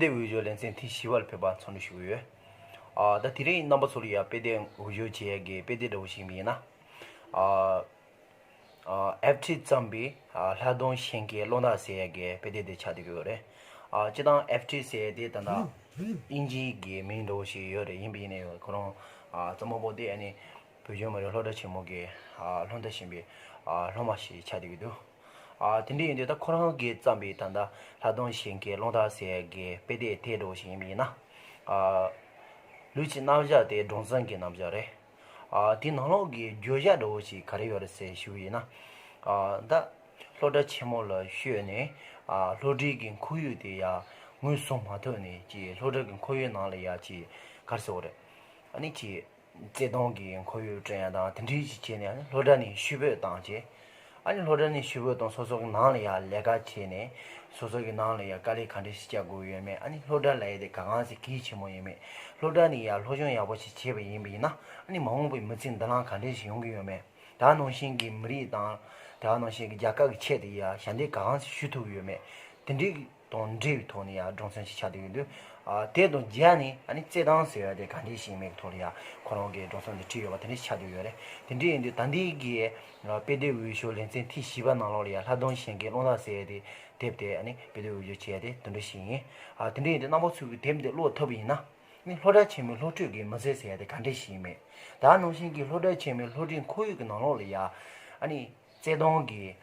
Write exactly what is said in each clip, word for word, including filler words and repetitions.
དེབ་འོས་སྦྱོར་ལེ་ཚན་ཐེངས་བཞི་པ་ལ་ཕེབས་པ་འཚམས་འདྲི་ཞུ་གི་ཡོད། ཨ་ད་དེ་རིང་རྣམ་པ་ཚོ་ལ་ཡ་དཔེ་དེབ་འོས་སྦྱོར་བྱེད་ཡ་གི་དཔེ་དེབ་འདྲ་བོ་ཞིག་ཡིན་ན། ཨ་ཨ་ཨེབ་ཁྲི་བརྩམས་པའི་ཨ་ལྷག་དོན་གཞན་སྐད་སློབ་གྲྭ་ཟེར་ཡ་གི་དཔེ་དེབ་དེ་ཆགས་བསྡད་ཀྱི་ཡོད་རེད། ཨ་སྤྱིར་བཏང་ཨེབ་ཁྲི་ཟེར་ཡ་དེ་ད་ལྟ་དབྱིན་ཇིའི་གི་མིང་འདྲ་བོ་ཞིག་ཡོད་རེད། ཡིན་པ་ཡིན་ནའི་ཁོ་རང་ཨ་རྩོམ་པ་པོ་དེ་ཨ་ནི་བོད་ལྗོངས་མི་རིགས་སློབ་གྲྭ་ཆེན་མོ་གི་ཨ་སློབ་མཐར་ཕྱིན་པའི་ཨ་སློབ་མ་ཞིག་ཆགས་བསྡད་ཀྱི་འདུག་ཨ་དེ་འདྲ་ཡིན་དུས་ད་ཁོ་རང་གིས་བརྩམས་པའི་ད་ལྟ་ལྷག་དོན་གཞན་སྐད་སློབ་གྲྭ་ཟེར་ཡ་གི་དཔེ་དེབ་དེ་འདྲ་བོ་ཞིག་ཡིན་པ་ཡིན་ན། ཨ་ལུས་ཀྱི་རྣམ་གཞག་དེ་སྒྲོམ་གཞི་གི་རྣམ་གཞག་རེད། ཨ་དེའི་ནང་ལོགས་ཀྱི་བརྗོད་བྱ་འདྲ་བོ་ཞིག་ག་རེ་ཡོད་རེད་ཟེར་ཞུ་བ་ཡིན་ན། ཨ་ད་སློབ་གྲྭ་ཆེན་མོ་ལ་ཤོད་ནས་ཨ་སློབ་གྲྭའི་གི་ཁོར་ཡུག་དེ་ཡ་ངོས་བཟུང་མ་ཐུབ་ནས་ཀྱི་སློབ་གྲྭ་གི་ཁོར་ཡུག་ནང་ལ་ཡ་ཀྱི་ག་རེ་ཟེར་བ་རེད། ཨ་ནི་ཀྱི་བརྩེ་དུང་གི་ཁོར་ཡུག་བསྐྲུན་ཡ་དང་དེ་འདྲའི་ཞིག་བྱས་ནས་ཨ་ནི་སློབ་གྲྭ་ནས་ཕྱིར་འབུད་བཏང་བྱས། ཨ་ནི་སློབ་གྲྭ་ནས་ཕྱིར་འབུད་བཏང་སོ་སོ་གི་ནང་ལ་ཡ་ལས་ཀ་བྱས་ནས་སོ་སོ་གི་ནང་ལ་ཡ་དཀའ་ལས་ག་འདྲ་ཞིག་བརྒྱབ་དགོས་ཡོད་མེད། ཨ་ནི་སློབ་གྲྭ་ལབ་ཡ་དེ་ག་གང་ཞིག་གལ་ཆེན་པོ་ཡོད་མེད། སློབ་གྲྭ་ནས་ཡ་སློབ་སྦྱོང་ཡག་པོ་ཞིག་བྱས་པ་ཡིན་པ་ཡིན་ན་ཨ་ནི་མ་འོངས་པའི་མི་ཚེ་འདི་ལམ་ག་འདྲ་ཞིག་ཡོང་གི་ཡོད་མེད། ད་ནང་བཞིན་གྱི་མི་རིགས་དང་། ད་ནང་བཞིན་གྱི་རྒྱལ་ཁབ་ཀྱི་ཆེད་དུ་ཡ་ཞབས་འདེགས་ག་གང་ཞིག་ཞུ་ཐུབ་ཡོད་མེད། དེ་འདྲའི་དང་འབྲེལ་བའི་ཐོག་ནས་ཡ་སྒྲོམ་གཞི་ཞིག་ཆགས་བསྡད་ཡོད་འདུག་ཨ་དེ་དང་སྦྱར་ནས་ཨ་ནི་བརྩེ་དུང་ཟེར་ཡ་དེ་ག་འདྲ་ཞིག་མེད་ཐོག་ལ་ཡ་ཁོ་རང་གིས་སྒྲོམ་གཞི་འདི་བྲིས་ཡོད་པ་དེ་འདྲ་ཞིག་ཆགས་བསྡད་ཡོད་རེད། དེ་འདྲ་ཡིན་དུས་ད་ལྟའི་གི་དཔེ་དེབ་འོས་སྦྱོར་ལེ་ཚན་ཐེངས་བཞི་པ་ནང་ལོགས་ལ་ཡ་ལྷག་དོན་གཞན་སྐད་སློབ་གྲྭ་ཟེར་ཡ་དེ་དེབ་དེ་ཨ་ནི་དཔེ་དེབ་འོས་སྦྱོར་བྱས་ཡ་དེ་དེ་འདྲ་ཞིག་ཡིན། ཨ་དེ་འདྲ་ཡིན་དུས་རྣམ་པ་ཚོས་གི་དེབ་འདི་ཀློག་ཐུབ་པ་ཡིན་ན། ནི་སློབ་གྲྭ་ཆེན་མོའི་སློབ་ཕྲུག་གི་མི་ཚེ་ཟེར་ཡ་དེ་ག་འདྲ་ཞིག་ཡིན་མེད། ད་ནང་བཞིན་གྱི་སློབ་གྲྭ་ཆེན་མོའི་སློབ་གྲྭའི་ཁོར་ཡུག་གི་ནང་ལོགས་ལ་ཡ། ཨ་ནི་བརྩེ་དུང་གི་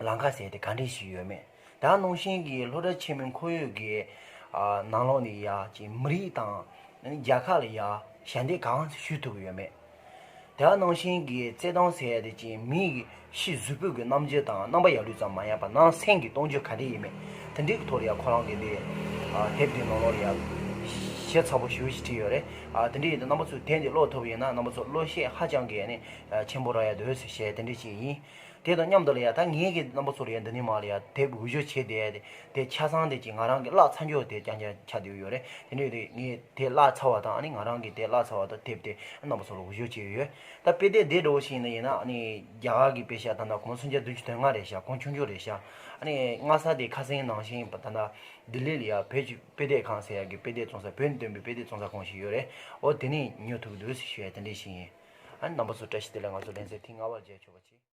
ལམ་ཁ་ཟེར་ཡ་དེ་ག་འདྲ་ཞིག་ཡོད་མེད། ད་ནང་བཞིན་གྱི་སློབ་གྲྭ་ཆེན་མོའི་ཁོར་ཡུག་གི་ཨ་ནང་ལོགས་ནས་ཡ་ཅིག་མི་རིགས་དང་ཨ་ནི་རྒྱལ་ཁབ་ལ་ཡ་ཞབས་འདེགས་གང་ཞུ་ཐུབ་ཀྱི་ཡོད་མེད། དེ་ནང་བཞིན་གྱི་བརྩེ་དུང་ཟེར་ཡ་དེ་ཅིག་མི་ཡི་ཕྱི་གཟུགས་པོ་གི་རྣམ་འགྱུར་དང་རྣམ་པ་ཡར་ལུས་ཙམ་མ་ཡིན་པར་ནང་སེམས་ཀྱི་སྟོང་རྒྱུ་ག་འདྲ་ཡིན་མིན་དེ་འདྲའི་ཐོག་ལ་ཡང་ཁོ་རང་གིས་དེ་དེབ་དེའི་ནང་ལོགས་ལ་ཡང་ཞིབ་ཚགས་པོ་ཞེ་པོ་ཞིག་བྲིས་ཡོད་རེད། དེ་འདྲ་ཡིན་དུས་རྣམ་པ་ཚོས་དེབ་འདི་ཀློག་ཐུབ་པ་ཡིན་ན་རྣམ་པ་ཚོ་བློ་ཤེད་ཧ་ཅང་གི་ནི་ཆེན་པོ་རག་ཡ་འདུག་ཟེར་བཤད་དེ་འདྲ་ཞིག་ཡིན། དེ་དང་མཉམ་དུ་ལ་ཡང་ད་ངེད་ཀྱིས་རྣམ་པ་ཚོ་ལ་ཡང་འདི་ནས་མར་ལ་ཡང་དེབ་འོས་སྦྱོར་བྱས་བསྡད་ཡ་དེ་དེ་ཆ་ཚང་དེ་ཅིག་ང་རང་གིས་བཀླགས་ཚར་རྒྱུ་དེ་རྐྱང་རྐྱང་ཆགས་བསྡད་ཡོད་རེད། དེ་འདྲ་ཡོད་དུས་ངས་དེ་བཀླགས་ཚར་བ་དང་ཨ་ནི་ང་རང་གིས་དེ་བཀླགས་ཚར་བ་དང་དེབ་དེ་རྣམ་པ་ཚོ་ལ་འོས་སྦྱོར་བྱས་ཡོད། ད་དཔེ་དེབ་དེ་འདྲ་བོ་ཞིག་ཡིན་ན་ཡིན་ན་ཨ་ནི་རྒྱ་གར་གྱི་དཔེ་ཆ་ད་ལྟ་གོང་མ་སུམ་བརྒྱ་བདུན་ཅུ་དོན་ལྔ་རེད་ཤག་གོང་ཆུང་ཆུང་རེད་ཤག་ཨ་ནི་སྔ་ས་དེ་ཁ་སང་ནང་བཞིན་ད་ལྟ་ལྡི་ལི་ལ་ཡ་བོད་ཀྱི་དཔེ་དེབ་ཁང་ཟེར་ཡ་གི་དཔེ་དེབ་བཙོང་ས་བོད་ནས་ཐོན་པའི་དཔེ་དེབ་བཙོང་ས་ཁང་ཞིག་ཡོད་རེད། འོ་དེ་ནས་ཉོ་ཐུབ་ཀྱི་འདུག་ཟེར་ཞུ་ཡ་དེ་འདྲ་ཞིག་ཡིན། ཨ་ནི་རྣམ་པ་ཚོ་བཀྲ་ཤིས་བདེ་ལེགས། ང་ཚོ་ལེ་ཚན་ཐེངས་ལྔ་པར་མཇལ་ཆོག་པ་བྱེད།